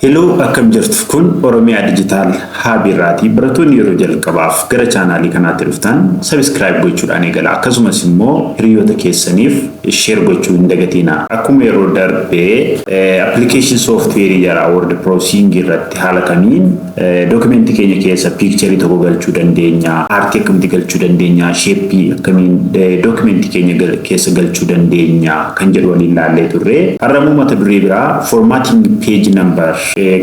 Hello, akkam jirtu? Kun Oromiyaa Digital Hub irraati. Barattoonni yeroo jalqabaaf gara chaanaalii kanaatti dhuftan subscribe gochuudhaan eegala. Akkasumas immoo hiriyoota keessaniif share gochuu hin dagatina. Akkuma yeroo darbee application software jara word processing irratti haala kamiin dookimentii keenya keessa picture tokko galchuu dandeenya, aartii akkamitti galchuu dandeenya, shape akkamiin dookimentii keenya keessa galchuu dandeenya kan jedhu waliin laallee turre. Har'a immoo mata duree biraa, formatting page number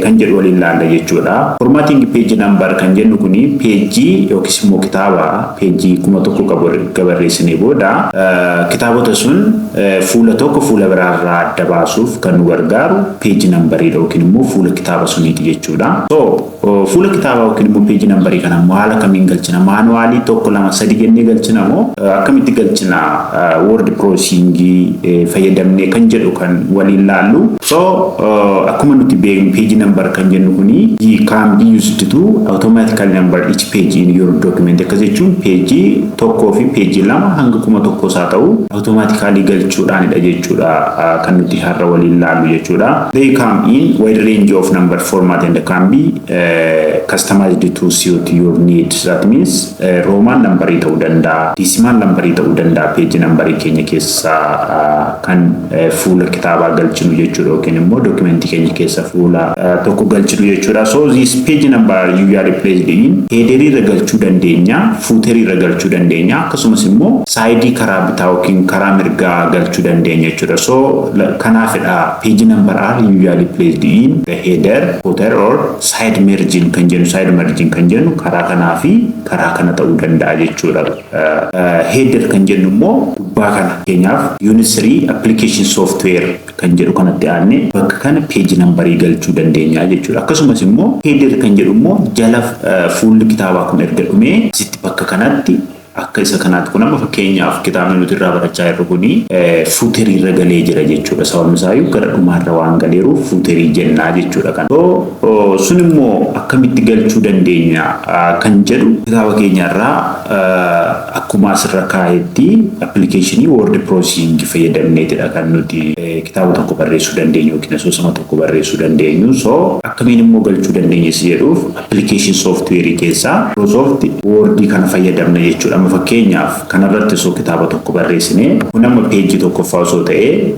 kan jedhu waliin laalla jechuudha. Formatting page number kan jennu kuni peejii yookiis immoo kitaaba peejii 1000 qabu erga barreessinee booda kitaabota sun fuula tokko fuula biraarraa adda baasuuf kan nu gargaaru page numberiidha yookiin immoo fuula kitaaba suniiti jechuudha. So fuula kitaabaa yookiin immoo page numberii kana immoo haala kamiin galchina? Manually tokko, lama, sadi jennee galchina moo akkamitti galchina word processingii fayyadamnee kan jedhu kan waliin laallu. So akkuma nuti beeknu, page number kan jennu kuni can be used to automatically number each page in your document. Akkas jechuun peejii tokkoo fi peejii 2 hanga 1000 isaa ta'u automatically galchuudhaanidha jechuudha kan nuti har'a waliin laallu jechuudha. They come in wide range of number format and can be customized to suit your needs. That means Roman numberii ta'uu danda'a, decimal numberii ta'uu danda'a, page numberii keenya keessa kan fuula kitaabaa galchinu jechuudha yookiin immoo dookimentii keenya keessa fuula tokko galchinu jechuudha. So this page number usually placed in headerii irra galchuu dandeenya, footerii irra galchuu dandeenya, akkasumas immoo sideii karaa bitaa yookiin karaa mirgaa galchuu dandeenya jechuudha. So kanaafidha page number are usually placed in the header, footer or side margin kan jennu. Side margin kan jennu karaa kanaa fi karaa kana ta'uu danda'a jechuudha. Header kan jennu immoo gubbaa kana, fakkeenyaaf unit 3 application software kan jedhu kanatti aanne bakka kana page numberii galchuu dandeenya jechuudha. Akkasumas immoo header kan jedhu immoo jala fuulli kitaabaa kun erga dhumee asitti bakka kanatti akka isa kanaatti. Kun amma fakkeenyaaf kitaabni nuti irraa barachaa jirru kuni footerii irra galee jira jechuudha. Sababni isaayyuu gara dhumaarra waan galeeruuf footerii jennaa jechuudha kan. Sun immoo akkamitti galchuu dandeenya kan jedhu kitaaba keenyarraa akkuma asirra kaa'etti applicationii word processing fayyadamneetidha kan nuti kitaaba tokko barreessuu dandeenyu yookiin asoosama tokko barreessuu dandeenyu. So akkamiin immoo galchuu dandeenya si jedhuuf, application software keessaa Microsoft Word kana fayyadamna jechuudha. Amma fakkeenyaaf kanarratti osoo kitaaba tokko barreessine, kun amma peejii tokkoffaa osoo ta'ee,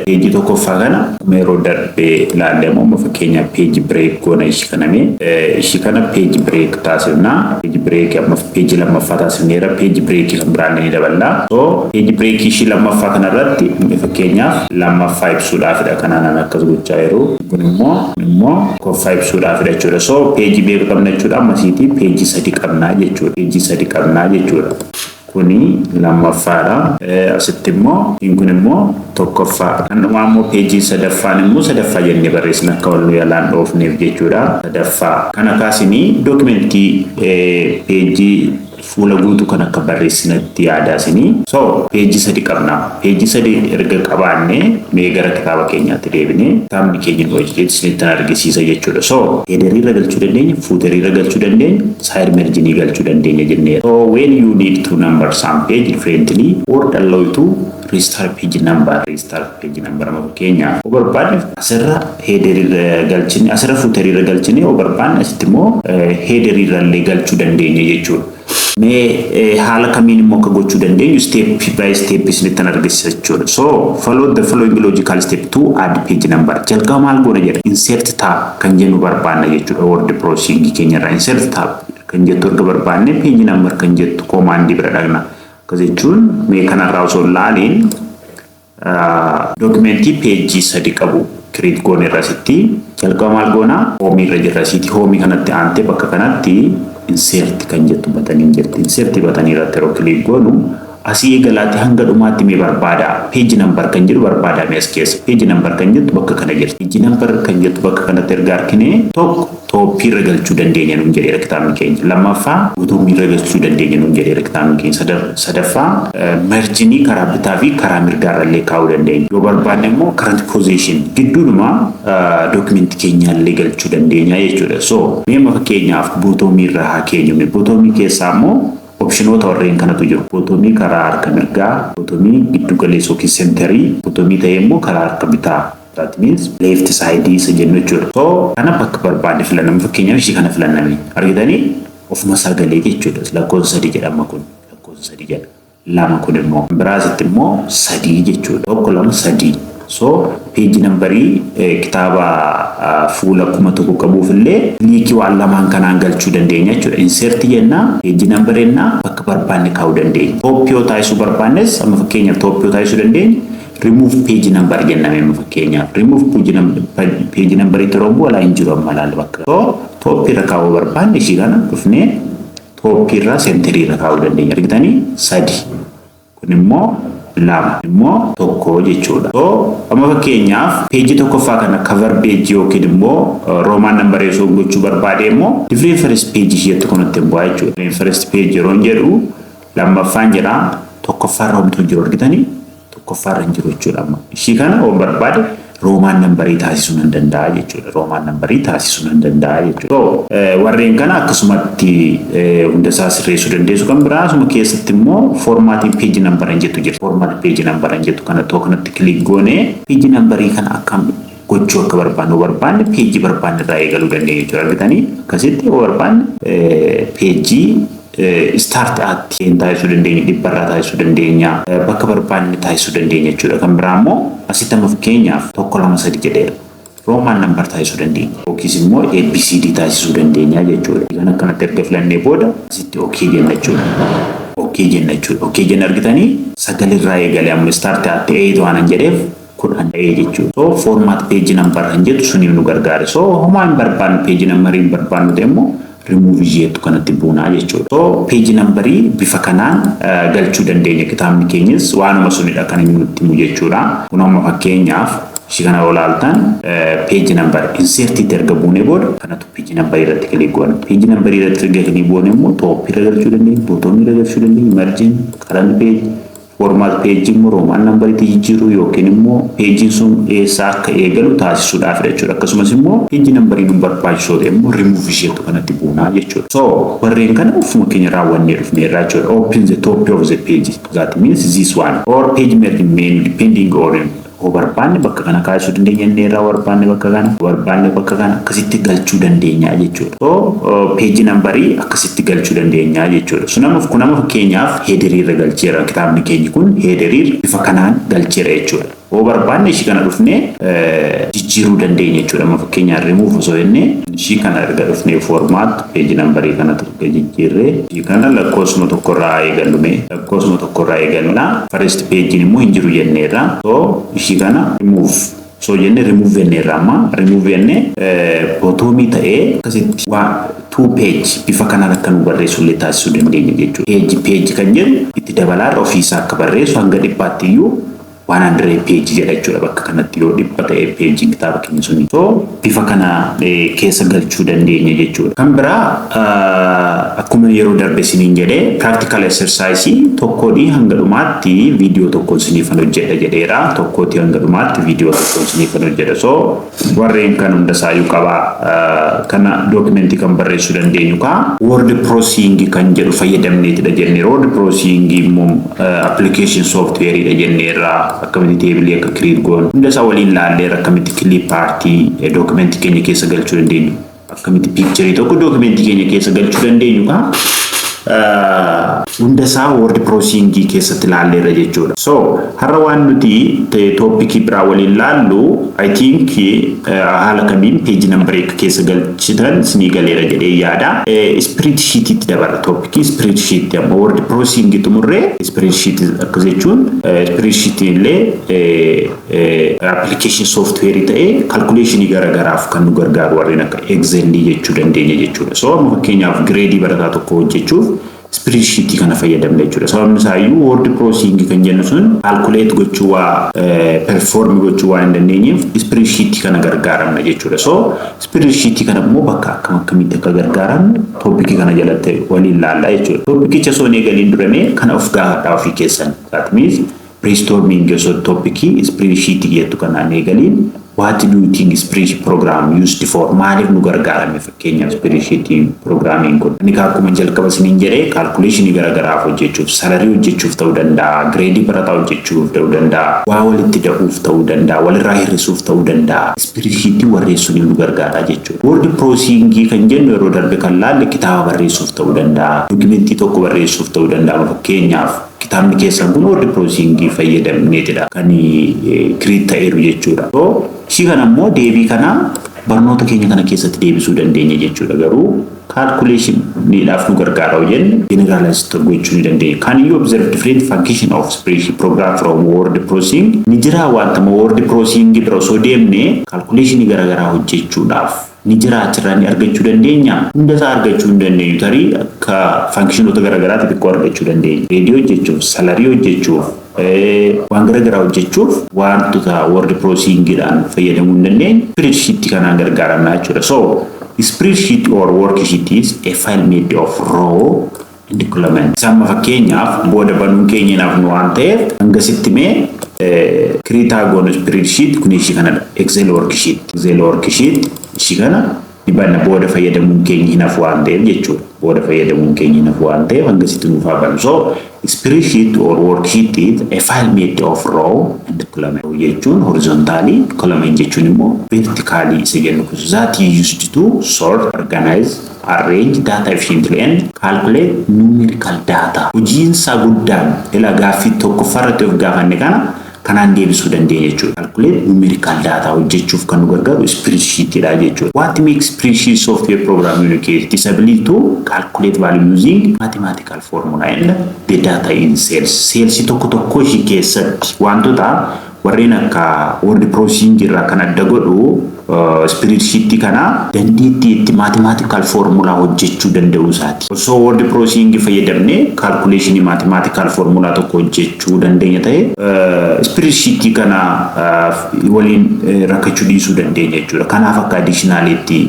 peejii tokkoffaa kana yeroo darbee ilaalle. Amma fakkeenyaaf page break goona, ishii kaname, ishii kana page break taasifna. Page break amma peejii lammaffaa taasifneera, page break kan biraallee ni daballa. So page break ishii lammaffaa kanarratti fakkeenyaaf lammaffaa ibsuudhaafidha kanaan akkas gochaa jiru. Kun immoo tokkoffaa ibsuudhaafidha jechuudha. So peejii meeqa qabna jechuudha? Ammasiitii peejii sadi qabnaa jechuudha. Peejii sadi qabnaa jechuudha. Kuni lammaffaadha. Asitti immoo kun immoo tokkoffaa. Kan dhumaa immoo peejii sadaffaan immoo sadaffaa jennee barreessina akka wal yalaan dhoofneef jechuudha. Sadaffaa. Kana kaasinii dookimentii peejii fuula guutuu kan akka barreessinatti yaadaasinii. So peejii sadi qabna. Peejii sadi erga qabaanne, mee gara kitaaba keenyaatti deebinee kitaabni keenya nu hojjetu isinitti argisiisa jechuudha. So headerii irra galchuu dandeenya, footerii irra galchuu dandeenya, side marginii galchuu dandeenya jennee. So when you need to number some page differently, Word allow you to restart page number. Restart page number, amma fakkeenyaaf yoo barbaanne asirra headerii irra galchine, asirra footerii irra galchine, yoo barbaanne asitti immoo headerii irra illee galchuu dandeenya jechuudha. Mee haala kamiin immoo akka gochuu dandeenyu step by step isinitti argisiisa jechuudha. So follow the following logical step to add page number. Jalqaba maal goona jedha? Insert tab kan jennu barbaanna jechuudha. Word processing keenya irraa insert tab kan jettu erga barbaanne, page number kan jettu command bira dhaqna. Akkas jechuun mee kanarraa osoo hin laaliin dookimentii peejii sadi qabu create goone irra sitti jalqaba maal goona? Homeii irra jirra sitti. Homeii kanatti aantee bakka kanatti insert kan jettu buttoniin jirti. Insert buttonii irratti yeroo click goonu, asii eegalaatti hanga dhumaatti mee barbaada. Page number kan jedhu barbaada mee as keessa. Page number kan jettu bakka kana jirti. Page number kan jettu bakka kanatti erga argine, tokko topii irra galchuu dandeenya nuun jedheera kitaabni keenya. Lammaffaa, bottomii irra galchuu dandeenya nuun jedheera kitaabni keenya. Sadaffaa, marginii karaa bitaa fi karaa mirgaa illee kaa'uu dandeenya. Yoo barbaanne immoo current position gidduudhuma dookimentii keenyaallee galchuu dandeenya jechuudha. So mee amma fakkeenyaaf bottomii irra haa keenyu. Bottomii keessaa immoo optionoota warreen kanatu jiru. Bottomii karaa harka mirgaa, bottomii giddu galeessa yookiin centerii, bottomii ta'ee immoo karaa harka bitaa That means left side isa jennu jechuudha. So kana bakka barbaanne filanname, fakkeenyaaf ishii kana filanname, argitanii, ofuma sagalee jechuudha. Lakkoofsa 3 jedhama kun. Lakkoofsa 3 jedha. 2 kun immoo biraasitti immoo 3 jechuudha. Tokko, lama, sadii. So page numberii kitaaba fuula 1000 qabuuf illee clickii waan lamaan kanaan galchuu dandeenya jechuudha. Insert jennaa, page number jennaa, bakka barbaanne kaa'uu dandeenya. Topii yoo taasisuu barbaannes, amma fakkeenyaaf topii yoo taasisuu dandeenya, remove page number jenname. Amma fakkeenyaaf remove page number yeroo bu'u alaa hin jiru amma, laal bakka. So topii irra kaa'uu barbaanne, ishii kana dhufnee topii irraa centerii irra kaa'uu dandeenya. Argitanii, sadi. Kun immoo lama, immoo tokko jechuudha. So amma fakkeenyaaf pageii tokkoffaa kana cover page yookiin immoo Roman numberii osoo gochuu barbaade immoo different first page isheetti kunutti hin bu'aa jechuudha. Different first page yeroo jedhu lammaffaan jedha, tokkoffaarra homtuu jiru, argitanii, tokkoffaarra hin jiru jechuudha amma. Ishii kana yoo barbaade Roman numberii taasisuu nan danda'a jechuudha. Roman numberii taasisuu nan danda'a jechuudha. So warreen kana akkasumatti hundasaa sirreessuu dandeessu. Kan biraa asuma keessatti immoo formatiin page numberan jettu jira. Format page numberan jettu kana too kanatti click goonee page numberii kana akkam gochuu akka barbaannu, barbaanne pageii barbaanne irraa eegaluu dandeenya jechuudha. Argitanii, akkasitti yoo barbaanne pageii start at taasisuu dandeenya, 100rraa taasisuu dandeenya, bakka barbaanne taasisuu dandeenya jechuudha. Kan biraa immoo asitti amma fakkeenyaaf tokko, lama, sadi jedheera. Roman number taasisuu dandeenya. Yookiis immoo ABCD taasisuu dandeenya jechuudha. Kan akkanatti erga filannee booda asitti OK jenna jechuudha. OK jenna jechuudha. OK jenna, argitanii, sagalirraa eegalee amma start at 8 waan jedheef 10 ta'ee jechuudha. So format page number kan jettu suniif nu gargaara. So homaa hin barbaannu, page number hin barbaannu ta'e immoo remove jettu kanatti buunaa jechuudha. So page numberii bifa kanaan galchuu dandeenya. Kitaabni keenyas waanuma sunidha kan inni nutti himu jechuudha. Kun amma fakkeenyaaf ishii kana yoo ilaaltan, page number insertiitti erga buunee booda kanatu page number irratti click goona. Page number irratti erga click goone immoo topii irra galchuu dandeenya, bottomii irra galchuu dandeenya, margin, current page, format pageii immoo Roman numberiitti jijjiiruu yookiin immoo pageiin sun eessaa akka eegalu taasisuudhaaf jechuudha. Akkasumas immoo page numberii nu barbaachisoo ta'e immoo remove isheetu kanatti buunaa jechuudha. So warreen kana ofuma keenya raawwannee dhufneerra jechuudha. Open the top of the page. That means this one or page margin menu, depending on hoo barbaanne bakka kana kaasuu dandeenya, inni irraa barbaanne bakka kana, barbaanne bakka kana akkasitti galchuu dandeenya jechuudha. So page numberii akkasitti galchuu dandeenya jechuudha. So nama kun nama fakkeenyaaf headerii irra galcheera, kitaabni keenya kun headerii bifa kanaan galcheera jechuudha. Hoo barbaanne ishii kana dhufnee jijjiiruu dandeenya jechuudha. Amma fakkeenyaaf remove osoo jennee, ishii kana erga dhufnee format page numberii kana erga jijjiirree, ishii kana lakkoofsuma tokkorraa eegallume, lakkoofsuma tokkorraa eegallaa, first page immoo hin jiru jenneerra. So ishii kana remove so jenne, remove jenneerra. Amma remove jenne, bottomii ta'ee akkasitti waa two page bifa kanaan akka nu barreessu illee taasisuu dandeenya jechuudha. Page page kan jedhu itti dabalaarra ofiisaa akka barreessu hanga 100tti iyyuu 100 page jedha jechuudha, bakka kanatti yoo 100 ta'e pageiin kitaaba keenya suni. So bifa kana keessa galchuu dandeenya jechuudha. Kan biraa akkuma yeroo darbe isiniin jedhee, practical exercise tokkoodii hanga dhumaatti viidiyoo tokkoon isiniifan hojjedha jedheera. Tokkootii hanga dhumaatti viidiyoo tokkoon isiniifan hojjedha. So warreen kan hunda isaayyuu qabaa. Kana documentii kan barreessuu dandeenyu kaa word processing kan jedhu fayyadamneetidha jenneera. Word processing immoo application software dha jenneerra. Akkamitti tableii akka create goonu hunda isaa waliin laalleera. Akkamitti clip artii documentii keenya keessa galchuu dandeenyu, akkamitti pictureii tokko documentii keenya keessa galchuu dandeenyu kaa hunda isaa word processing keessatti laalleerra jechuudha. So har'a waan nuti topicii biraa waliin laallu, I think haala kamiin page numberii akka keessa galchitan sinii galeera jedhee yaada. Spreadsheetiitti dabarra, topicii spreadsheetii. Amma word processing xumurree spreadsheetii akkas jechuun, spreadsheetiin illee application software ta'ee calculationii garaagaraaf kan nu gargaaru, warreen akka Excel jechuu dandeenya jechuudha. So amma fakkeenyaaf gradeii barataa tokko hojjechuuf spreadsheetii kana fayyadamna jechuudha. Sababni isaa iyyuu word processing kan jennu sun calculate gochuu waa perform gochuu waan hin dandeenyeef spreadsheetii kana gargaaramna jechuudha. So spreadsheetii kana immoo bakka akkam akkamitti akka gargaaramnu topicii kana jalatti waliin laallaa jechuudha. Topicicha osoo hin eegaliin duramee kana of gaafadhaa ofii keessan. That means Brainstorming osoo topicii spreadsheet jettu kanaan eegaliin, what do you think spreadsheet program used for? Maaliif nu gargaarame fakkeenyaaf spreadsheet programming kun? Inni akkuma jalqaba isiniin jedhee, calculationii garaagaraaf hojjechuuf, salary hojjechuuf ta'uu danda'a, gradeii barataa hojjechuuf ta'uu danda'a, waa walitti da'uuf ta'uu danda'a, walirraa hir'isuuf ta'uu danda'a. Spreadsheet barreessuun nu gargaara jechuudha. Word processing kan jennu yeroo darbe kan laalle kitaaba barreessuuf ta'uu danda'a, documentii tokko barreessuuf ta'uu danda'a. Fakkeenyaaf, kitaabni keessan kun word processing fayyadamneetidha kan create ta'eeru jechuudha. So ishii kana immoo deebii kana barnoota keenya kana keessatti deebisuu dandeenya jechuudha. Garuu calculationiidhaaf nu gargaara jenne generalize gochuu ni dandeenya. Can you observe different function of spreadsheet program from word processing? Ni jira wanta word processing bira osoo deemne calculationii garaagaraa hojjechuudhaaf ni jira, achirraa ni argachuu dandeenya. Hunda isaa argachuu hin dandeenyu, tarii akka functionoota garaagaraa xixiqqoo argachuu dandeenya. Gradeii hojjechuuf, salary hojjechuuf, waan garaagaraa hojjechuuf wantoota word processingidhaan fayyadamuu hin dandeenye spreadsheet kanaan gargaaramna jechuudha. So spreadsheet or worksheet is a file made of row and column. Isaan fakkeenyaaf booda banuun keenya naaf nu waan ta'eef hangasitti mee create goonu. Spreadsheet kun ishii kanadha. Excel worksheet. Excel worksheet ishii kana dhibanna, booda fayyadamuun keenya hin hafu waan ta'eef jechuudha. Booda fayyadamuun keenya hin hafu waan ta'eef hangasitti nuuf haa banu. So spreadsheet or worksheet is a file made of row and column. Row jechuun horizontally, column jechuun immoo vertically isa jennu kun, that used to sort, organize, arrange data efficiently and calculate numerical data. Hojiinsaa guddaan ila gaaffii tokkoffaarratti of gaafanne kana kanaan deebisuu dandeenya jechuudha. Calculate numerical data hojjechuuf kan nu gargaaru spreadsheetidha jechuudha. What makes spreadsheet software program unique? It is ability to calculate value using mathematical formula and the data in cells. Cells tokko tokko ishii keessatti wantoota warreen akka word processing irraa kan adda godhu spreadsheet kana dandeettii itti mathematical formula hojjechuu danda'uu isaati. Osoo word processing fayyadamne calculation mathematical formula tokko hojjechuu dandeenya ta'e, spreadsheet kana waliin rakkachuu dhiisuu dandeenya jechuudha. Kanaaf akka additionalitti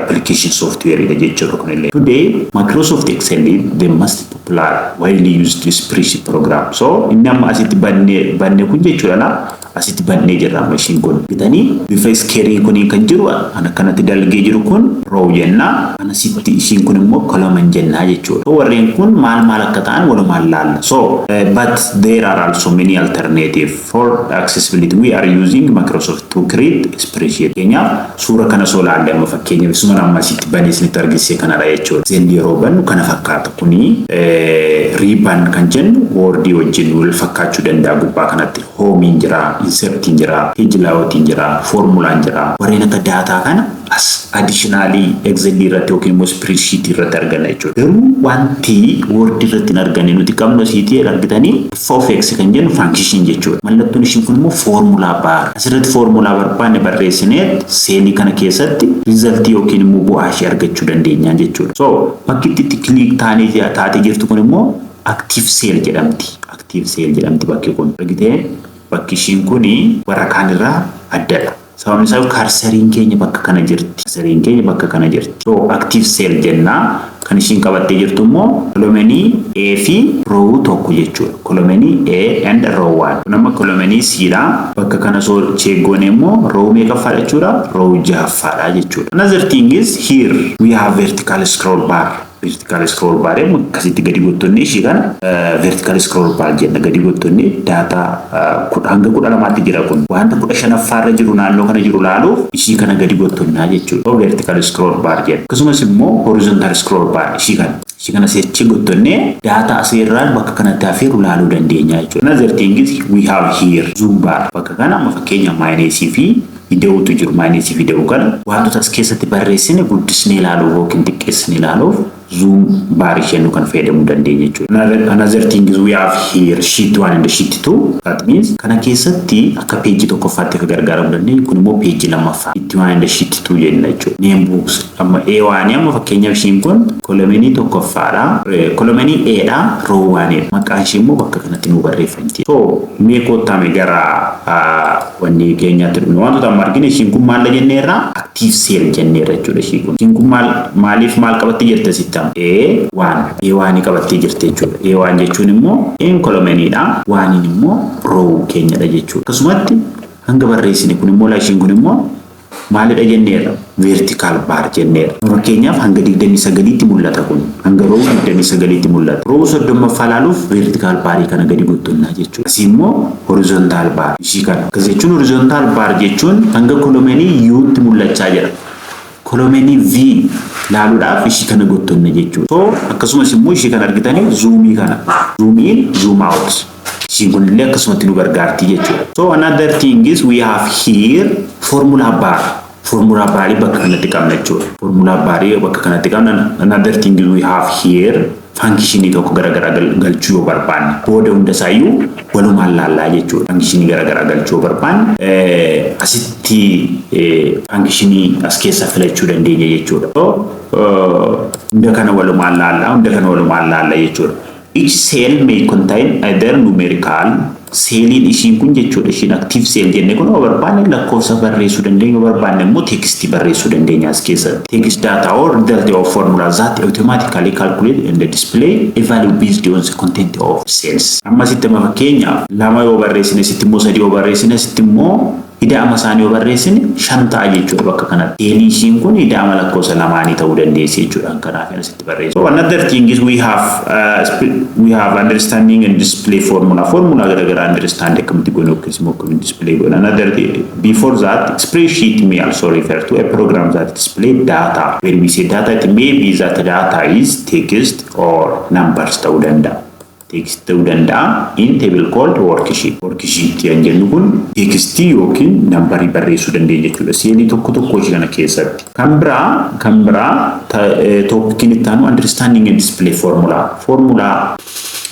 application software dha jechuudha kunillee. Today Microsoft Excel is the most popular, widely used spreadsheet program. So inni amma asitti banne kun jechuudha, asitti bannee jirra amma ishiin kun. Bitanii bifa squareii kunii kan jiru kan akkanatti dalgee jiru kun row jenna. Kan asitti ishiin kun immoo column jennaa jechuudha. So warreen kun maal maal akka ta'an walumaan laalla. So but there are also many alternative for accessibility. We are using Microsoft to create spreadsheet. Fakkeenyaaf, suura kana soo laalle amma, fakkeenyaaf isuma amma asitti banee isinitti argisiise kanadha jechuudha. Excel yeroo bannu kana fakkaata. Kuni ribbon kan jennu Wordii wajjin wal fakkaachuu danda'a. Gubbaa kanatti homeiin jira, insertiin jira, page layoutiin jira, formulaan jira. Warreen akka data kana as additionally Excel irratti yookiin immoo spreadsheet irratti arganna jechuudha. Garuu wanti Word irratti hin arganne nuti qabnu asiitii argitanii f of x kan jennu function jechuudha. Mallattoon ishiin kun immoo formula bar. Asirratti formula barbaanne barreessinee cellii kana keessatti resultii yookiin immoo bu'aa ishee argachuu dandeenya jechuudha. So bakki itti click taanee taatee jirtu kun immoo active cell jedhamti. Active cell jedhamti bakki kun. Argitee, bakki ishiin kuni warra kaanirraa addadha. Sababni isaa cursoriin keenya bakka kana jirti. Cursoriin keenya bakka kana jirti. So active cell jennaa. Kan ishiin qabattee jirtu immoo columnii A fi row tokko jechuudha. Columnii A and row 1. Kun amma columnii C dha. Bakka kana soo check goone immoo row meeqaffaadha jechuudha? Row jahaffaadha jechuudha. Another thing is, here we have vertical scroll bar. Vertical scroll bar akkasitti gadi gottonni ishii kana vertical scroll bar jenna. Gadi gottonni data hanga 12tti jira. Kun wanta 15ffaarra jiru, naannoo kana jiru laaluuf ishii kana gadi gottonnaa jechuudha. Vertical scroll bar jenna. Akkasumas immoo horizontal scroll bar ishii kana search gottonnee data asirraan bakka kanatti hafeeru laaluu dandeenya jechuudha. Another thing is, we have here zoom bar. Bakka kana amma fakkeenya minusii fi ida'uutu jiru. Minusii fi ida'uu kana wantoota as keessatti barreessine guddisnee ilaaluuf yookiin xiqqeessine ilaaluuf zoom bar isheen kan fayyadamuu dandeenya jechuudha. Another thing is, we have here sheet 1 and sheet 2. That means kana keessatti akka pageii tokkoffaatti akka gargaaramuu dandeenyu, kun immoo pageii lammaffaa. Sheet 1 and sheet 2 jenna jechuudha. Name books amma A1, amma fakkeenyaaf ishiin kun columnii tokkoffaadha. Columnii A dha, row 1 dha. Maqaan ishee immoo bakka kanatti nu barreeffamti. So mee koottame gara wanni keenyaatti dhufne. Wantoota amma argine, ishiin kun maal jenneerra? Active cell jenneerra jechuudha ishiin kun. Ishiin kun maal maaliif maal qabattee jirti asitti? Asitti A one, A one qabattee jirti jechuudha. A one jechuun immoo A'n columniidha. Oneiin immoo row keenyadha jechuudha. Akkasumatti hanga barreessine kun immoo, ishiin kun immoo maalidha jenneerra? Vertical bar jenneerra. Fakkeenyaaf, hanga 29tti mul'ata kun. Hanga row 29tti mul'ata. Row 30ffaa ilaaluuf vertical barii kana gadi gottonnaa jechuudha. Asii immoo horizontal bar ishii kana. Akkas jechuun, horizontal bar jechuun hanga columnii U'tti mul'achaa jira. Columnii V laaluudhaaf ishii kana gottonna jechuudha. So akkasumas immoo ishii kana argitanii, zoomii kana. Zoom in, zoom out. Ishiin kun illee akkasumatti nu gargaarti jechuudha. So another thing is we have here formula bar. Formula barii bakka kanatti qabna jechuudha. Formula barii bakka kanatti qabna. Another thing is we have here functionii tokko garaagaraa galchuu yoo barbaanne, booda hunda isaayyuu walumaan laallaa jechuudha. Functionii garaagaraa galchuu yoo barbaanne, asitti functionii as keessa filachuu dandeenya jechuudha. Hunda kana walumaan laallaa, hunda kana walumaan laallaa jechuudha. Each cell may contain either numerical celliin ishiin kun jechuudha. Ishiin active cell jenne kun, yoo barbaanne lakkoofsa barreessuu dandeenya, yoo barbaanne immoo textii barreessuu dandeenya as keessatti. Text data or result of formula that automatically calculate and display a value based on the content of cells. Amma sitti amma fakkeenyaaf lama yoo barreessine, sitti immoo sadii yoo barreessine, sitti immoo ida'ama isaanii yoo barreessine, shan ta'a jechuudha bakka kanatti. Cellii ishiin kun ida'ama lakkoofsa lamaanii ta'uu dandeessi jechuudha. Kanaaf asitti barreessu. So another thing is we have understanding and display formula. Formula garaagaraa understand akkamitti goonu yookiis immoo akkamitti display goonu. Another thing, before that, spreadsheet may also refer to a program that display data. When we say data, it may be that data is text or numbers ta'uu danda'a. Text ta'uu danda'a in table called worksheet. Worksheet kan jennu kun textii yookiin numberii barreessuu dandeenya jechuudha. Cellii tokko tokko ishee kana keessatti. Kan biraa topiciin itti aanu understanding and display formula. Formula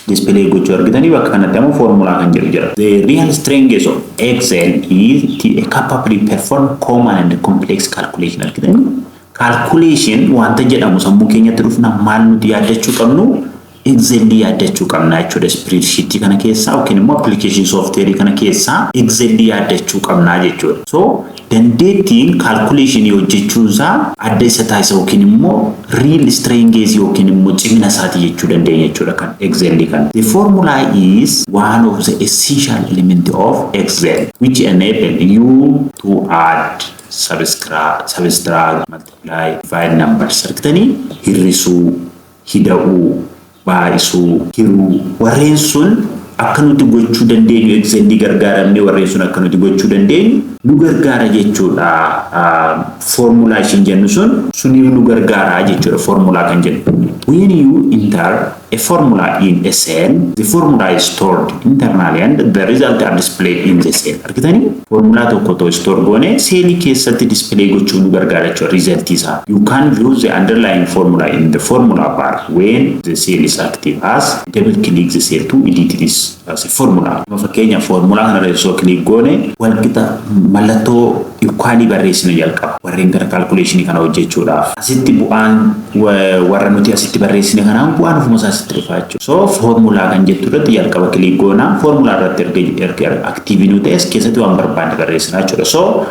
display gochuu argitanii, bakka kanatti ammoo formula kan jedhu jira. The real strength of Excel is to capably perform common and complex calculation. Argitanii, calculation wanta jedhamu sammuu keenyatti dhufna, maal nuti yaaddachuu qabnu? Excel yaaddachuu qabna jechuudha. Spreadsheet kana keessaa yookiin immoo application software kana keessaa Excel yaaddachuu qabna jechuudha. So dandeettiin calculation hojjechuunsaa adda isa taasisa yookiin immoo real strength yookiin immoo cimina isaati jechuu dandeenya jechuudha kan Excel kana. The formula is one of the essential element of Excel which enable you to add, subtract, multiply, divide numbers. Argitanii, hir'isuu, ida'uu, baay'isuu, hiruu, warreen sun akka nuti gochuu dandeenyu, Excelii gargaaramnee warreen sun akka nuti gochuu dandeenyu nu gargaara jechuudha. Foormulaa ishiin jennu sun suniif nu gargaara jechuudha foormulaa kan jennu. When you enter a formula in a cell, the formula is stored internally and the result are displayed in the cell. Argitanii? Formulaa tokko otoo store goone, cellii keessatti display gochuu nu gargaara jechuudha result isaa. You can view the underlying formula in the formula bar when the cell is active as double click the cell to edit this as a formula. Fakkeenyaaf, formulaa kana irra osoo click goone, walqixa mallattoo equalii barreessinu jalqaba. Warreen gara calculationii kana hojjechuudhaaf. Asitti bu'aan warra nuti asitti barreessine kanaan bu'aan ofuma isaa asitti dhufa jechuudha. So foormulaa kan jettu irratti jalqaba click goona. Foormulaa irratti erga active nu ta'es, keessatti waan barbaanne barreessina jechuudha. So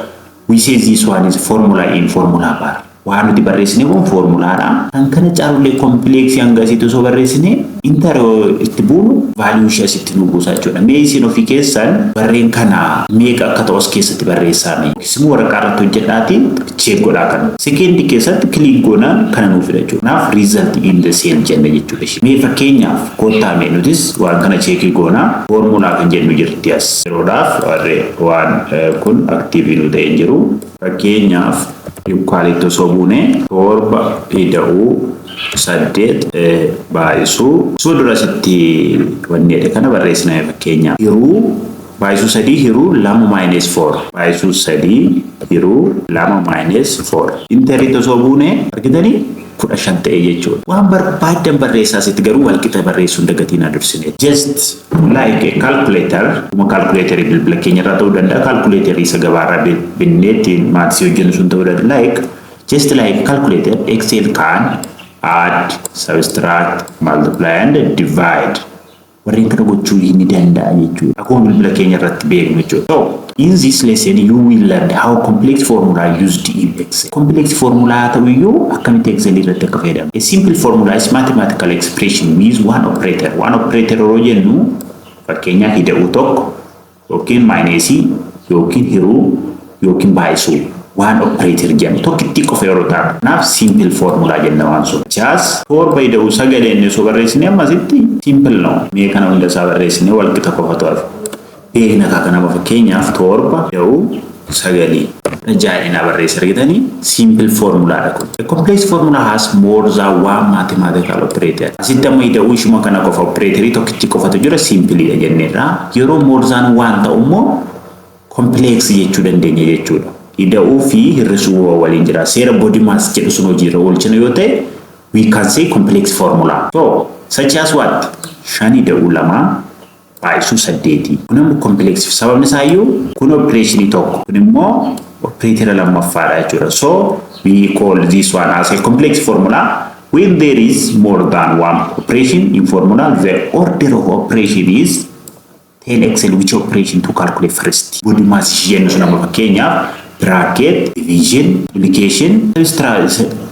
we say this one is formula in formula bar. Waan nuti barreessine kun foormulaadha. Kan kana caalullee complexii hanga asitti osoo barreessine, enter itti buunu, value ishee asitti nu buusa jechuudha. Mee isin ofii keessan warreen kana meeqa akka ta'u as keessatti barreessaame. Yookiis immoo waraqaa irratti hojjedhaati check godhaa kana. Secondii keessatti click goonaan kana nuuf fida jechuudha. Kanaaf result in the cell jenna jechuudha. Mee fakkeenyaaf kottaa mee nutis waan kana checkii goonaa. Foormulaa kan jennu jirti as. Yeroodhaaf warree waan kun active nu ta'e hin jiru. Fakkeenyaaf, equalitti osoo buune, 7 ida'uu 8 baay'isuu, osoo dura asitti wanni jedhe kana barreessina. Fakkeenyaaf, hiruu baay'isuu sadii hiruu lama minus four, baay'isuu sadii hiruu lama minus four, enteritti osoo buune, argitanii, 15 ta'e jechuudha. Waan barbaaddan barreessaa, asitti garuu walqixa barreessuu hin dagatiin dursine. Just like a calculator, kuma calculatorii bilbila keenya irraa ta'uu danda'a, calculatorii isa gabaarraa binnee ittiin mathsii hojjennu sun ta'uu danda'a. Just like calculator, Excel can add, subtract, multiply and divide. Warreen kana gochuu ni danda'a jechuudha. Akkuma bilbila keenya irratti beeknu jechuudha. So, in this lesson you will learn how complex formula used in Excel. Complex formula haa ta'u iyyuu akkamitti Excel irratti akka fayyadamu. A simple formula is mathematical expression with one operator. One operator yeroo jennu, fakkeenyaaf ida'uu tokko yookiin minusii yookiin hiruu yookiin baay'isuu, waan operator jedhamu tokkitti qofa yeroo ta'u. Kanaaf simple formula jenna waan sun. Jaas 7 ida'uu 9 inni osoo barreessine ammasitti simple no. Mee kana hunda isaa barreessine wal qixa qofatu hafe. Beekna kaa kanama, fakkeenyaaf 7 ida'uu 9 jaadhinaa barreessa argitanii, simple formulaadha kun. A complex formula has more than one mathematical operator. Asitti amma ida'uu ishuma kana qofa, operatorii tokkichi qofatu jira, simpleidha jenneerra. Yeroo more than one ta'u immoo complex jechuu dandeenya jechuudha. Ida'uu fi hir'isuu waliin jira. Seera BODMAS jedhu sun hojiirra oolchina yoo ta'e, we can say complex formula. So, such as what? 5 ida'uu 2 baay'isuu 8. Kun immoo complex, sababni isaa iyyuu kun operationii tokko. Kun immoo operator lammaffaadha jechuudha. So, we call this one as a complex formula. When there is more than one operation in formula, the order of operation is tell Excel which operation to calculate first. BODMAS jennu sun amma fakkeenyaaf bracket, division, multiplication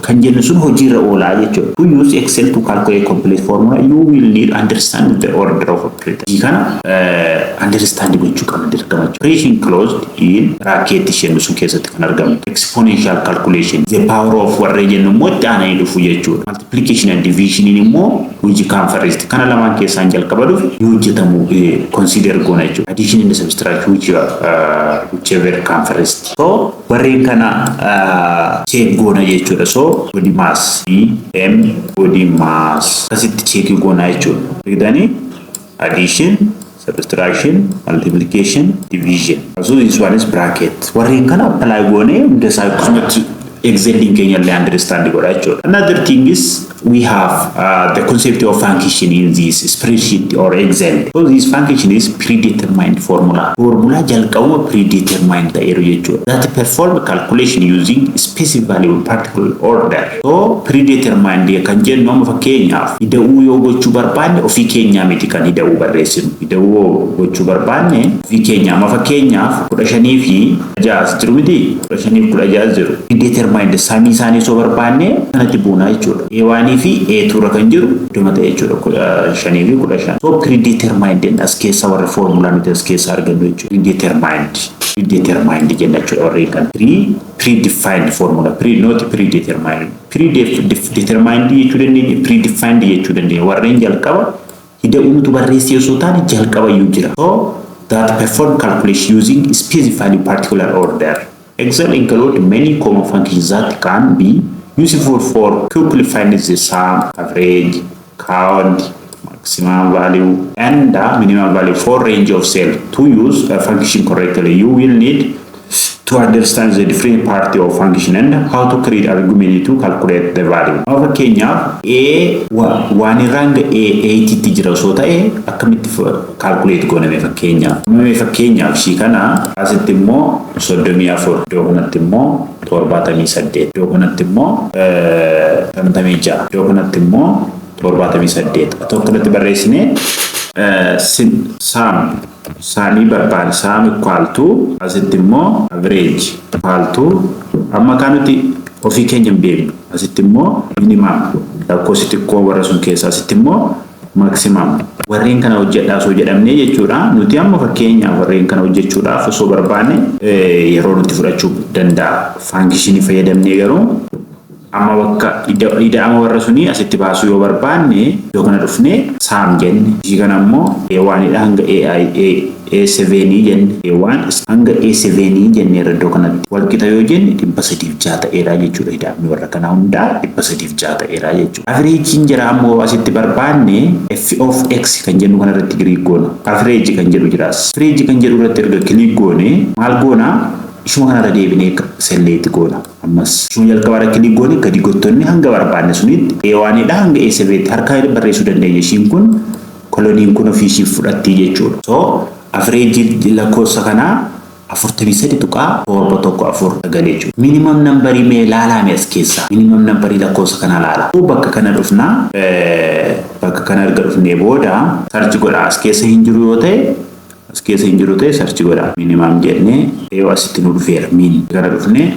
kan jennu sun hojiirra oolaa jechuudha. To use Excel to calculate complex formula, you will need understand the order of operator. Kana understand gochuu qabna dirqama jechuudha. Operation closed in bracket jennu sun keessatti kan argamtu. Exponential calculation, the power of warreen jennu immoo itti aananii dhufu jechuudha. Multiplication and division immoo hojii kaan first. Kana lamaan keessaan jalqaba dhufe ni hojjetamu consider goona jechuudha. Addition and subtraction, whichever come first. So warreen kana check goona jechuudha. So BODMAS, M BODMAS akkasitti check goona jechuudha. Argitanii, addition, subtraction, multiplication, division. So this one is bracket. Warreen kana apply goone hunda isaa akkasumatti Excelin keenya illee understand godha jechuudha. Another thing is we have the concept of function in this spreadsheet or Excel. So this function is predetermined formula. Formula jalqabuma predetermined ta'eeru jechuudha. That perform calculation using specific value in particular order. So predetermined kan jennu amma fakkeenyaaf ida'uu yoo gochuu barbaanne, ofii keenyaa miti kan ida'uu barreessinu. Ida'uu gochuu barbaanne ofii keenyaa, amma fakkeenyaaf 15 fi 6 jiru miti, 15 fi 16 jiru. Predetermined sumii isaanii osoo barbaanne kanatti buunaa jechuudha. A1 fi A2 irra kan jiru iddoo ta'e jechuudha, 5 fi 15. So predetermined as keessa warra formulaa nuti as keessa argannu jechuudha. Predetermined jenna jechuudha warreen kan. Predefined formula, pre, not predetermined. Predetermined jechuu dandeenya, predefined jechuu dandeenya. Warreen jalqaba ida'uu nuti barreessee osoo taane jalqaba iyyuu jira. So that perform calculation using specified particular order. Excel include many common functions that can be useful for quickly finding the sum, average, count, maximum value, and the minimum value for range of cell. To use a function correctly, you will need to understand the different part of function and how to create argument to calculate the value. Amma fakkeenyaaf A waan irraa hanga A 8tti jira osoo ta'e akkamitti calculate gooname fakkeenyaaf? Mee fakkeenyaaf ishii kana asitti immoo 34, iddoo kanatti immoo 78, iddoo kanatti immoo 56, iddoo kanatti immoo 78. Tokko kanatti barreessinee sum sumii barbaade, sum equal to, asitti immoo average equal to, amma kan nuti ofii keenya hin beeknu, asitti immoo minimum lakkoofsi xiqqoo warra sun keessa, asitti immoo maximum, warreen kana hojjedhaa osoo jedhamnee jechuudha. Nuti amma fakkeenyaaf warreen kana hojjechuudhaaf osoo barbaanne yeroo nuti fudhachuu danda'a. Functionii fayyadamnee garuu amma bakka ida'ama warra sunii asitti baasuu yoo barbaanne, iddoo kana dhufnee sum jenne. Ishii kana immoo A1dha hanga A7 jenne, A1 hanga A7 jenne irra iddoo kanatti walqixa yoo jenne 306 ta'eera jechuudha. Ida'amni warra kanaa hundaa 306 ta'eera jechuudha. Averageiin jira ammoo asitti barbaanne, F of X kan jennu kana irratti click goona. Average kan jedhu jiraas. Average kan jedhu irratti erga click goone maal goona? Ishuma kanarra deebinee select goona. Ammas ishuma jalqabaarra click goone gadi gottonni hanga barbaanne sunitti A1dha hanga A7 harkaa barreessuu dandeenya. Ishiin kun columniin kun ofii ishii fudhatti jechuudha. So average lakkoofsa kanaa 43.714 jechuudha. Minimum numberii mee ilaalame as keessaa. Minimum numberii lakkoofsa kana ilaala. Bakka kana dhufnaa, bakka kana erga dhufnee booda search godha. As keessa hin jiru yoo ta'e, as keessa hin jiru ta'e search godha. Minimum jennee yoo asitti nu dhufeera. Min kana dhufnee,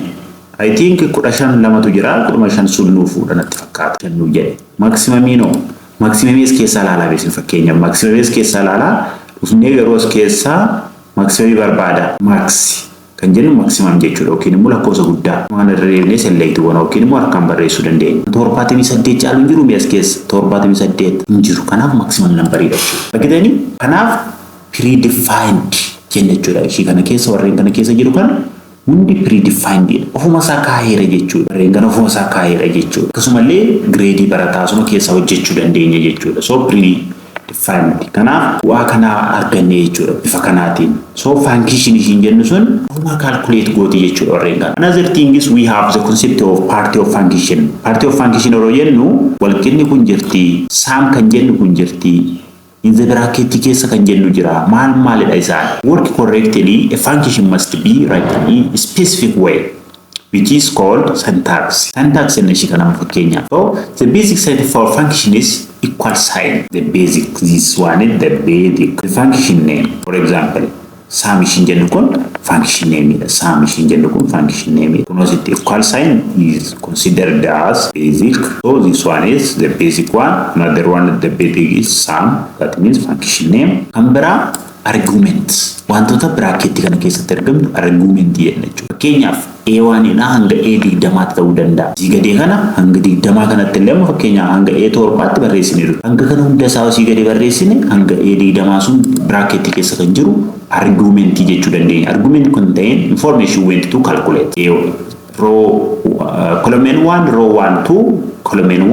I think 15 lamatu jira, 15 sun nuu fuudha natti fakkaata. Shan nuu jedhe. Maximumiinoo, maximumii as keessaa ilaalaa beesin. Fakkeenyaaf maximumii as keessaa ilaalaa dhufnee, garuu as keessaa maximumii barbaada. Max kan jennu maximum jechuudha yookiin immoo lakkoofsa guddaa. Waan irra deemnee select goona yookiin immoo harkaan barreessuu dandeenya. 78 caalu hin jiru as keessa, 78 hin jiru. Kanaaf maximum numberiidha jechuudha. Argitanii, kanaaf predefined jenna jechuudha. Ishii kana keessa, warreen kana keessa jiru kana hundi predefined dha. Ofuma isaa kaa'eera jechuudha. Warreen kana ofuma isaa kaa'eera jechuudha. Akkasumallee gradeii barataa asuma keessa hojjechuu dandeenya jechuudha. So predefined. Kanaaf bu'aa kanaa arganne jechuudha bifa kanaatiin. So function ishiin jennu sun ofuma calculate gooti jechuudha warreen kana. Another thing is we have the concept of part of function. Part of function yeroo jennu walqinni kun jirti, sum kan jennu kun jirti, in the bracket keessa kan jennu jira. Maal maalidha isaan? Work correctly, a function must be written in a specific way, which is called syntax. Syntax jenna ishii kana fakkeenyaaf. So the basic set for function is equal sign. The basic, this one is the basic. The function name, for example, sum ishiin jennu kun function name dha. Sum ishiin jennu kun function name. Kun asitti equal sign is considered as basic. So this one is the basic one. Another one, the basic is sum. That means function name. Kan biraa argument. Wantoota bracketii kana keessatti argamtu argument jenna jechuudha. Fakkeenyaaf A1 dha hanga A20tti ta'uu danda'a. Asii gadee kana hanga 20 kanatti illee, amma fakkeenyaaf hanga A7tti barreessineeru. Hanga kana hunda isaa asii gadee barreessine, hanga A20 sun bracketii keessa kan jiru argumentii jechuu dandeenya. Argument contain information we want to calculate. Row column 1, row 1 2, column 1,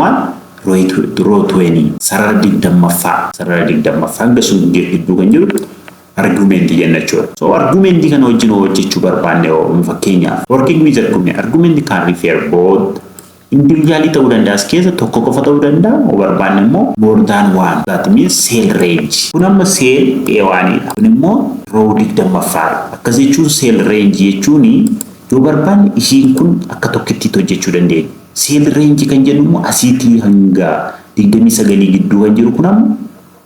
row 20, sarara 20ffaa, sarara 20ffaa hanga sun gidduu kan jiru argumentii jenna jechuudha. So argumentii kana wajjin hojjechuu barbaanne, fakkeenyaaf working with argument, argument can refer both individually ta'uu danda'a, as keessa tokko qofa ta'uu danda'a, yoo barbaanne immoo more than one. That means cell range. Kun amma cell A1 dha. Kun immoo row 20ffaadha. Akkas jechuun cell range jechuun yoo barbaanne ishiin kun akka tokkittiitti hojjechuu dandeenya. Cell range kan jennu immoo asiitii hanga 29 gidduu kan jiru kun amma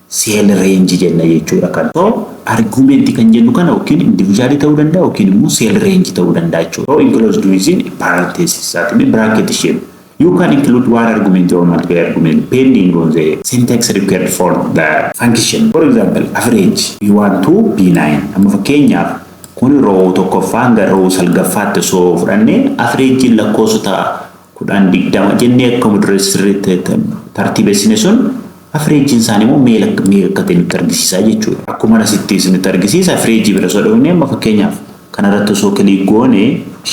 cell range jenna jechuudha kan. So argumentii kan jennu kana yookiin individually ta'uu danda'a yookiin immoo cell range ta'uu danda'a jechuudha. So enclosed within parenthesis, that means bracket shape. You can include one argument or multiple argument depending on the syntax required for the function. For example, average B1 to B9. Amma fakkeenyaaf kun row tokkoffaa hanga row salgaffaatti osoo fudhannee, averageiin lakkoofsota 10, 20 jennee akkuma dura sirriitti tartiibessine sun, averageiin isaanii immoo meeqa akka ta'e nutti argisiisa jechuudha. Akkuma asitti isinitti argisiisa, averageii bira osoo dhufne, amma fakkeenyaaf kanarratti osoo click goone,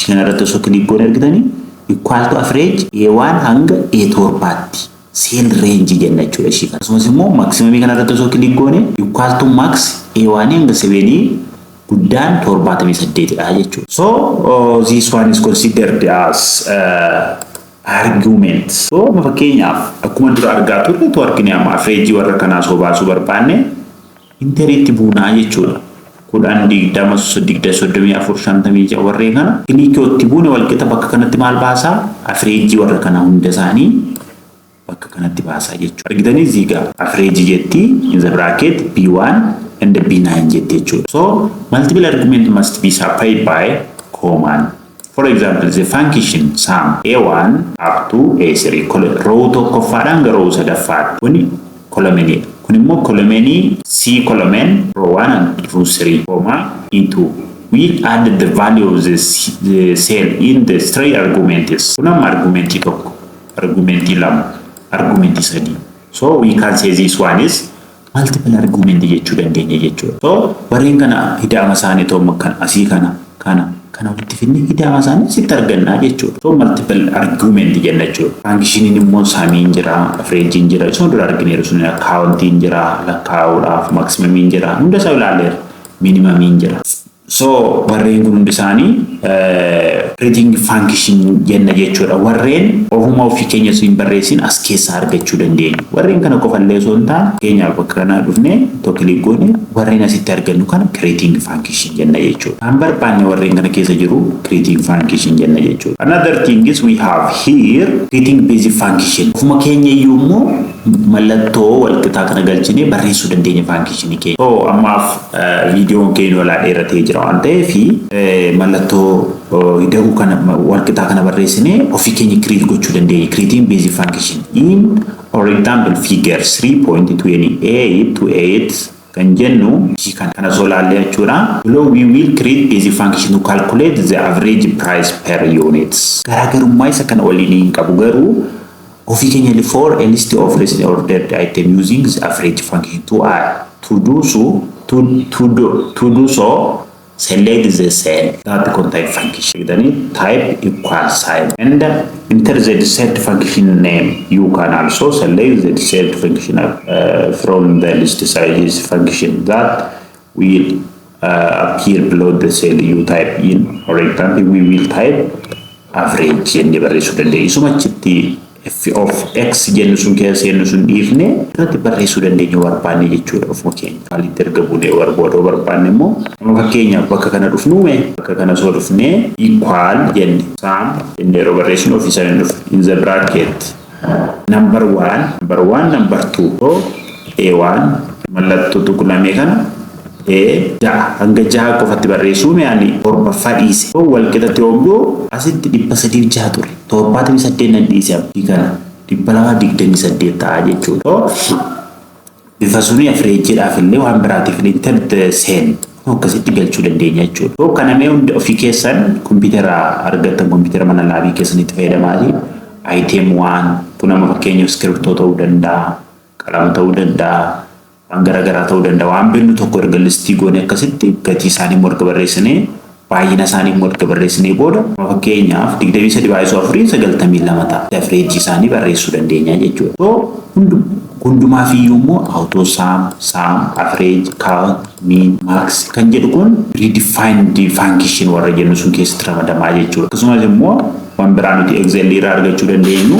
kanarratti osoo click goone, argitanii, equal to average A1 hanga A7tti cell range jenna jechuudha ishii kana. Akkasumas immoo maximumii kanarratti osoo click goone, equal to max A1 hanga 7, guddaan 78dha jechuudha. So this one is considered as argument. So amma fakkeenyaaf akkuma dura argaa turre tu argine, amma averageii warra kanaa osoo baasuu barbaanne enteriitti buunaa jechuudha. 10, 20, 34, 56 warreen kana clickii buune, walqixa bakka kanatti maal baasaa? Averageii warra kana hunda isaanii bakka kanatti baasaa jechuudha. Argitanii, ziigaa averageii jetti, in the bracket B1 and B9 jetti jechuudha. So multiple argument must be separated by comma. For example, the function sum A1 up to A3, row tokkoffaadhaan gara row sadaffaatti. Kuni columnidha. Kun immoo columnii C, column row 1 and row 3, comma E2. We add the value of the cell in the three arguments. Kun amma argumentii tokko, argumentii lama, argumentii sadii. So we can say this one is multiple argument jechuu dandeenya jechuudha. So warreen kana hidhaama isaanii ta'u kan asii kana kana kana walitti fidnee hidhaama isaanii sitti argannaa jechuudha. So multiple argument jenna jechuudha. Functioniin immoo sumiin jira, averageiin jira, isuma dura argineeru sun, countiin jira, lakkaa'uudhaaf maximumiin jira, hunda isaa ilaalleera. Minimumiin jira. So warreen kun hundi isaanii Creating function jenna jechuudha. Warreen ofuma ofii keenya osoo hin barreessin as keessaa argachuu dandeenyu. Warreen kana qofallee osoo hin taane, fakkeenyaaf bakka kana dhufnee tokko click goone, warreen asitti argannu kana creating function jenna jechuudha. Kan barbaanne warreen kana keessa jiru creating function jenna jechuudha. Another thing is we have here creating basic function. Ofuma keenya iyyuu immoo mallattoo walqixaa kana galchinee barreessuu dandeenya function keenya. So ammaaf viidiyoon keenya walaa dheeratee jira waan ta'eef, mallattoo ida'uu kana, walqixaa kana barreessinee ofii keenya create gochuu dandeenya. Creating basic function in, for example, figure 3.28 to 8 kan jennu ishii kana osoo ilaalle jechuudha. Below we will create basic function to calculate the average price per units. Garaagarummaa isa kana waliin hin qabu, garuu ofii keenya for a list of recently ordered item using the average function to add to do so, select the cell that contain function, then type equal sign and enter the desired function name. You can also select the desired function from the list size function that will appear below the cell you type in. For example, we will type average jennee barreessuu dandeenya. Isuma achitti f of x jennu sun keessa jennu sun dhiifne irratti barreessuu dandeenya barbaanne jechuudha ofuma keenya. Maalitti erga buunee barbaadoo barbaanne immoo, amma fakkeenyaaf bakka kana dhufnuume, bakka kana soo dhufnee equal jenne, sum jenne yeroo barreessinu ofii sana dhufu in the bracket number one, number one, number two, so a1 mallattoo tuqlamee kana A 6 hanga 6 qofatti barreessuu mi'aani torbaffaa dhiise. Walqixatti yommuu asitti 306 ture. 78 nan dhiise, abdii kana 228 ta'a jechuudha. Bifa suni averagedhaaf illee waan biraatiif enter the cell akkasitti galchuu dandeenya jechuudha. Kana mee hunda ofii keessan kompiitara argattan, kompiitara mana laabii keessanitti fayyadamaati. Item waan kun amma fakkeenyaaf iskiriptoo ta'uu danda'a, qalama ta'uu danda'a, waan garaagaraa ta'uu danda'a. Waan binnu tokko erga listii goone, akkasitti gatii isaanii immoo erga barreessinee, baay'ina isaanii immoo erga barreessinee booda, fakkeenyaaf 23 baay'isuu 4 92 ta'a. Average isaanii barreessuu dandeenya jechuudha. So hundumaaf iyyuu immoo auto sum, sum, average, count, min, max kan jedhu kun predefined function warra jennu sun keessatti ramadamaa jechuudha. Akkasumas immoo waan biraa nuti Excel irraa argachuu dandeenyu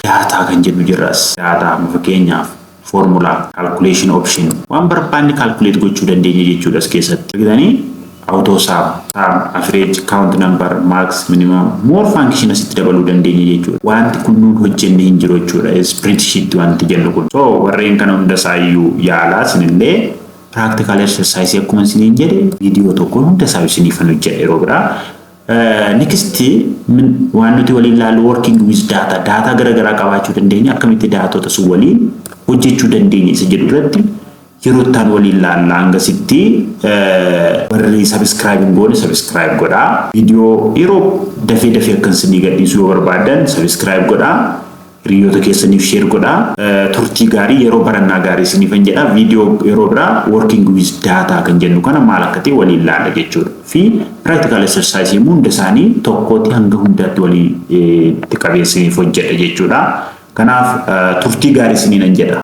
data kan jennu jirras. Data fakkeenyaaf formula, calculation option, waan barbaanne calculate gochuu dandeenya jechuudha as keessatti. Argitanii, auto sum, sum, average, count number, max, minimum, more function asitti dabaluu dandeenya jechuudha. Wanti kun nuun hojjenne hin jiru jechuudha. Spreadsheet wanti jennu kun. So warreen kana hunda isaayyuu yaalaa isinillee practical exercise akkuma isiniin jedhe viidiyoo tokko hunda isaa isiniifan hojjedha yeroo biraa. Next waan nuti waliin ilaallu working with data, data garaagaraa qabaachuu dandeenya, akkamitti daatota sun waliin hojjechuu dandeenya isa jedhu irratti yeroo ittaan waliin ilaalla. Hangasitti warri subscribe hin goone subscribe godhaa. Viidiyoo yeroo dafee dafee akkan isinii gadhiisuu yoo barbaadan subscribe godhaa. Hiriyoota keessaniif share godhaa. Turtii gaarii, yeroo barannaa gaarii isiniifan jedha. Viidiyoo yeroo biraa working with data kan jennu kana maal akka ta'e waliin ilaalla jechuudha. Fi practical exercise immoo hunda isaanii tokkooti hanga hundaatti walitti qabeessiniif hojjedha jechuudha. Kanaaf turtii gaarii isiniinan jedha.